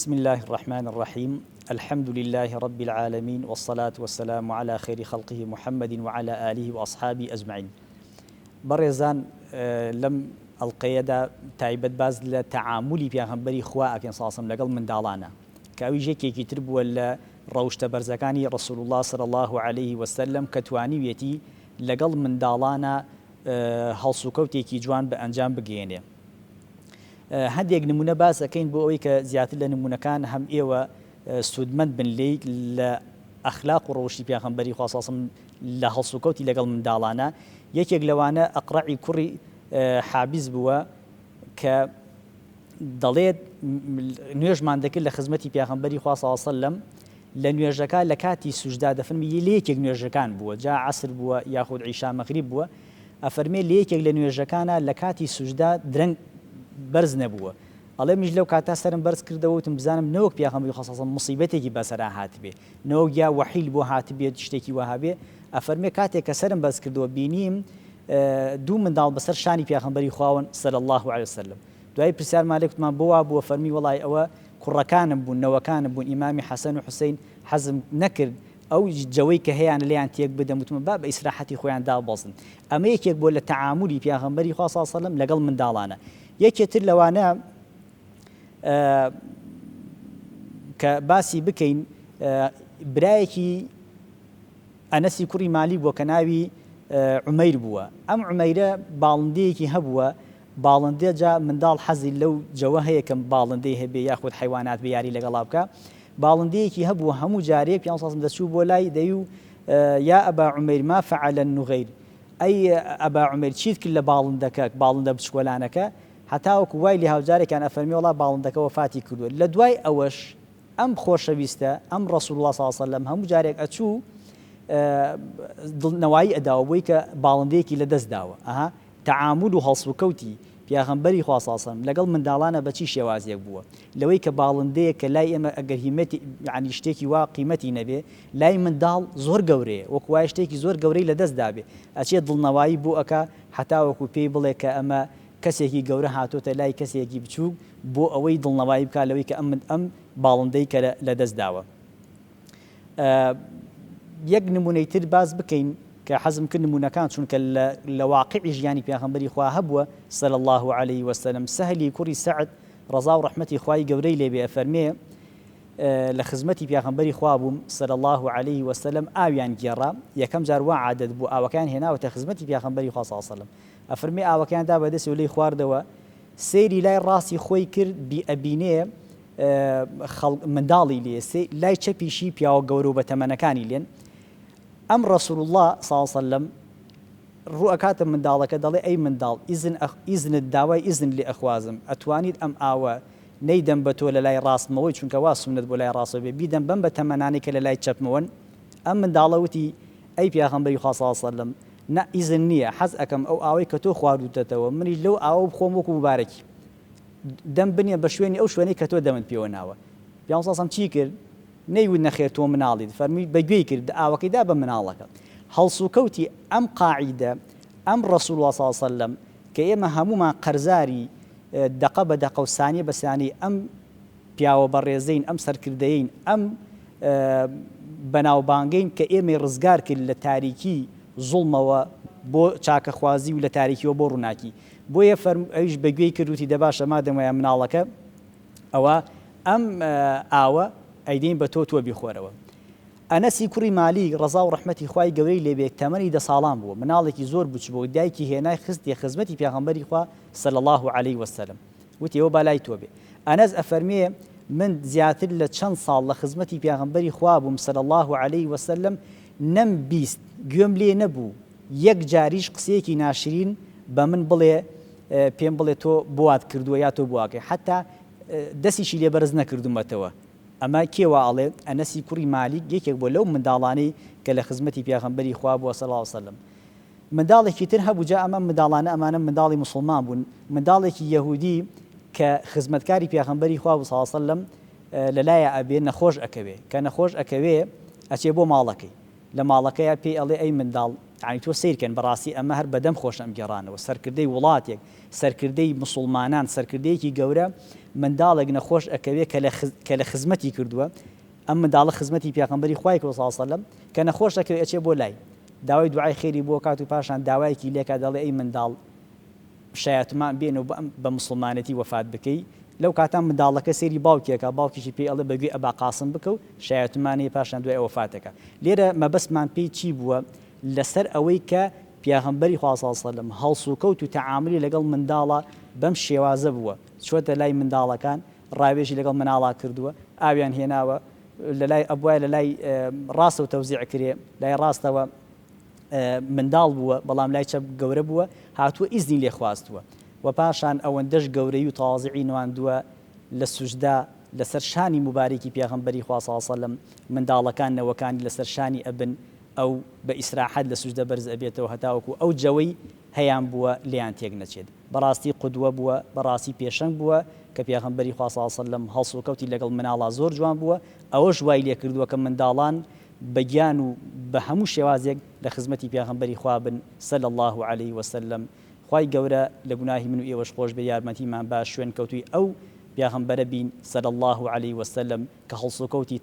بسم اللە الرحمن الرحیم الحمد للە رب العالمین والصلاة والسلام علی خیر خلقه محمد وعلی آله واصحابه اجمعین بەڕێزان لەم ئەڵقەیەدا تایبەت باس لە تەعامولی پێغەمبەری خوا ئەکەین صلی اللە علیه وسلم لەگەڵ منداڵانە کە ئەویش یەکێکی تر بووە لە ڕەوشتە بەرزەکانی رسول اللە صلی اللە علیه وسلم کە توانیویەتی لەگەڵ منداڵانە هەڵسوکەوتێکی جوان بە ئەنجام بگەیەنێ. هەندێک نمونە باس ئەکەین بۆ ئەوەی کە زیاتر لە نمونەکان هەم ئێوە سوودمەند بن لێی لە ئەخلاق و ڕەوشی پێغەمبەری خوا صلی اللە لە هەڵسوکەوتی لەگەڵ منداڵانە یەکێک لەوانە ئەقرەعی کوڕی حابیس بووە کە دەڵێت نوێژمان دەکرد لە خزمەتی پێغەمبەری خوا صلی اللە علیه لە نوێژەکە لە کاتی سوجدا دەفەرمی لە یەکێک نوێژەکان بووە جا عەسر بووە یاخود عیشا مەغریب بووە ئەفەرمێ لە یەکێک لە نوێژەکانا لە کاتی سوجدا درەنگ بەرز نەبووە ئەڵێ منیش لەو کاتە سەرم بەرز کردەوە وتم بزانم نەوەک پێغەمبەری خوا صلی اللە علیە وسلم موسیبەتێکی بەسەرا هاتبێ نەوەک یا وەحیل بۆ هاتبێت شتێکی وەها بێ ئەفەرمێ کاتێک کە سەرم بەرز کردەوە بینیم دوو منداڵ بەسەر شانی پێغەمبەری خواوەن صلی اللە علیە وسلم دوایی پرسیارمان لێ کوتمان بۆ وا بووە فەرمی وەڵای ئەوە کوڕەکانم بوون نەوەکانم بوون ئیمامی حەسەن و حوسەین حەزم نەکرد ئەو جەوەی کە هەیانە لێیان تێک بدەم وتمە با بە ئیسراحەتی خۆیان دابەزن ئەمە یەکێک بووە لە تەعامولی پیاغەمبەری خوا صلی اللە علیە وسلم لەگەڵ منداڵانە یەکێ تر لەوانە کە باسی بکەین برایەکی ئەنەسی کوڕی مالیک بووە کە ناوی عومەیر بووە ئەم عومەیرە باڵندەیەکی هەبووە باڵندە جا منداڵ حەزی لەو جەوە هەیە کە باڵندەی هەبێ یاخود حەیوانات بێ یاری لەگەڵا بکا باڵندەیەکی هەبوو هەموو جارێک پیامبەر صلی اللە علیه و سلم دەچوو بۆ لای دەیوو یا ابا عمیر ما فعل النغیر ئەی ئەبا عومەیر چیت کرد لە باڵندەکە باڵندە بچکۆلانەکە هەتاوەکو وای لێ هاو جارێکیان ئەفەرمی وەڵا باڵندەکە وەفاتی کردووە لە دوای ئەوەش ئەم خۆشەویستە ئەم ڕسول اللە صلی اللە علیه و سلم هەموو جارێک ئەچوو دڵنەوایی ئەداوە بۆی کە باڵندەیەکی لەدەست داوە ئەها تەعامول و هەڵسوکەوتی پیاغەمبەری خوا صلی اللە علیە وسلم لەگەڵ منداڵانا بە چی شێوازێک بووە؟ لەوەی کە باڵندەیەک کە لای ئێمە ئەگەر هیمەتی یەعنی شتێکی وا قیمەتی نەبێ لای منداڵ زۆر گەورەیە وەکو وایە شتێکی زۆر گەورەی لەدەست دابێ ئەچێ دڵنەوایی بۆ ئەکا هەتاوەکو پێی بڵێ کە ئەمە کەسێکی گەورە هاتۆتە لای کەسێکی بچووک بۆ ئەوەی دڵنەوایی بکا لەوەی کە ئەم ئەم باڵندەی کە لەدەست داوە. یەک نمونەی تر باس بکەین کە حەزم کرد نمونەکان چونکە لە واقعی ژیانی پێغەمبەری خوا هەبووە صلی اللە علیه وسلم سهلی کوڕی سەعد ڕەزا و ڕەحمەتی خوای گەورەی لێبێ ئەفەرمێ لە خزمەتی پێغەمبەری خوا بووم صلی اللە علیه وسلم ئاویان گێڕا یەکەم جار وا عادەت بوو ئاوەکەیان هێناوەتە خزمەتی پێغەمبەری خوا صلی اللە علیه وسلم ئەفەرمێ ئاوەکەیان دا بەدەستی و لێی خواردەوە سەیری لای ڕاستی خۆی کرد بی ئەبینێ خەڵک منداڵی لێ سێ لای چەپیشی پیاوە گەورە و بەتەمەنەکانی لێن ئەم ڕسول اللە صلی اللە علیه وسلم ڕوو ئەکاتە منداڵەکە دەڵێ ئەی منداڵ ئیزن ئیزنت داوای ئیزن لێ ئەخوازم ئەتوانیت ئەم ئاوە نەیدەم بە تۆ لە لای ڕاستمەوەی چونکە وا سوننەت بۆ لای ڕاستەوە بێ بیدەم بەم بە تەمەنانەی کە لە لای چەپمەوەن ئەم منداڵە وتی ئەی پیاغەمبەری خوا صلی اللە علیه وسلم نا ئیزن نییە حەز ئەکەم ئەو ئاوەی کە تۆ خواردووتەتەوە منیش لەو ئاوە بخۆم وەکو موبارەکی دەم بنێ بە شوێنی ئەو شوێنەی کە تۆ دەمت پێوە ناوە. پیامبەر صلی اللە علیە وسلم چی کرد؟ نەیوت نەخێر تۆ مناڵیت، فەرمووی بە گوێی کرد ئاوەکەی دا بە مناڵەکە. هەڵسوکەوتی ئەم قاعیدە، ئەم رسول اللە صلی اللە علیە وسلم کە ئێمە هەموومان قەرزاری دەقە بە دەقە و سانیە بە سانیەی ئەم پیاوە بەڕێزەین، ئەم سەرکردەیەین، ئەم بەناوبانگەین کە ئێمەی ڕزگار کرد لە تاریکی زوڵمەوە بۆ چاکەخوازی و لە تاریکیەوە بۆ ڕووناکی. بۆیە فەرموو ئەویش بە گوێی کرد وتی دە باشە مادەم وایە مناڵەکە ئەوە ئەم ئاوە ئەیدەین بە تۆ تۆ بیخۆرەوە. ئەنەسی کوڕی مالیک ڕەزا و ڕەحمەتی خوای گەورەی لێ بێت تەمەنی دە ساڵان بووە مناڵێکی زۆر بچووک دایکی هێنای خستیە خزمەتی پێغەمبەری خوا صلی اللە علیە وسلم وتی ئەوە با لای تۆ بێ ئەنەس ئەفەرموێ من زیاتر لە چەند ساڵ لە خزمەتی پێغەمبەری خوا بووم صلی اللە علیە وسلم نەم بیست گوێم لێ نەبوو یەک جاریش قسەیەکی ناشرین بە من بڵێ پێم بڵێ تۆ بۆ وات کردووە یا تۆ بۆ واکەی حەتا دەسیشی لێ بەرز نەکردوومەتەوە ئەمە کێ وا ئەڵێ ئەنەسی کوڕی مالیک یەکێک بووە لەو منداڵانەی کە لە خزمەتی پێغەمبەری خوا بووە صلی اللە علیە وسلم منداڵێکی تر هەبوو جا ئەمە منداڵانە ئەمانە منداڵی موسڵمان بوون منداڵێکی یەهودی کە خزمەتکاری پێغەمبەری خوا بوو صلی اللە علیە وسلم لەلایە ئەبێ نەخۆش ئەکەوێ کە نەخۆش ئەکەوێ ئەچێ بۆ ماڵەکەی لە ماڵەکەیا پێی ئەڵێ ئەی منداڵ. یانی تۆ سەیر کەن بەڕاستی ئەمە هەر بەدەم خۆشە ئەم گێڕانەوە سەرکردەی وڵاتێک سەرکردەی مسوڵمانان سەرکردەیەکی گەورە منداڵێک نەخۆش ئەکەوێ کە لە کە لە خزمەتی کردووە ئەم منداڵە خزمەتی پێغەمبەری خوای کردووە صلی اللە علیە وسلم کە نەخۆش ئەکەوێ ئەچێ بۆ لای داوای دوعای خێری بۆ کات و پاشان داوایەکی لێکا دەڵێ ئەی منداڵ شایەتمان بێنە و بە موسڵمانێتی وەفات بکەی، لەو کاتە منداڵەکە سەیری باوکی ئەکا، باوکیشی پێی ئەڵێ بە گوێی ئەبا قاسم بکە و شایەتمان هەیە پاشان دوای ئەوە وەفات ئەکا. لێرە مەبەستمان پێی چی بووە؟ لەسەر ئەوەی کە پێغەمبەری خوا صلی اللە علیە وسلم هەڵسوکەوت و تەعامولی لەگەڵ منداڵا بەم شێوازە بووە، چووەتە لای منداڵەکان، ڕاوێژی لەگەڵ مناڵا کردووە، ئاویان هێناوە، لەلای ئەبوایە لەلای ڕاستەوە تەوزیع کرێ، لای ڕاستەوە منداڵ بووە بەڵام لای چەپ گەورە بووە هاتووە ئیزنی لێ خواستووە و پاشان ئەوەندەش گەورەی و تەوازعی نواندووە لە سوجدا لەسەر شانی موبارەکی پێغەمبەری خوا صلی اللە علیە وسلم منداڵەکان نەوەکانی لەسەر شانی ئەبن ئەو بە ئیسراحەت لە سوجدە بەرز ئەبێتەوە هەتاوەکو ئەو جەوەی هەیان بووە لێیان تێک نەچێت بەڕاستی قودوە بووە بەڕاستی پێشەنگ بووە کە پێغەمبەری خوا صلی اللە علیە وسلم هەڵسوکەوتی لەگەڵ مناڵا زۆر جوان بووە ئەوەش وای لێکردووە کە منداڵان بە گیان و بە هەموو شێوازێک لە خزمەتی پێغەمبەری خوا بن صلی اللە علیە وسلم خوای گەورە لە گوناهی من و ئێوەش خۆش بێ یارمەتیمان با شوێنکەوتووی ئەو پێغەمبەرە بین صلی اللە علیە وسلم کە هەڵسوکەوتی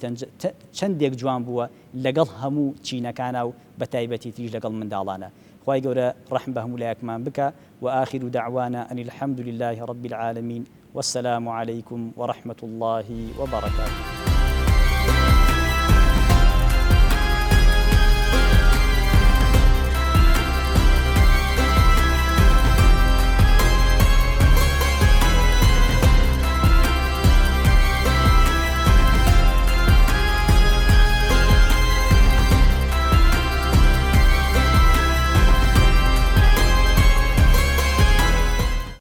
چەندێک جوان بووە لەگەڵ هەموو چینەکانا و بە تایبەتی تریش لەگەڵ منداڵانا خوای گەورە ڕەحم بە هەموو لایەکمان بکا وآخر دعوانا ان الحمد للە رب العالمین والسلام علیکم ورحمة اللە وبرکاته.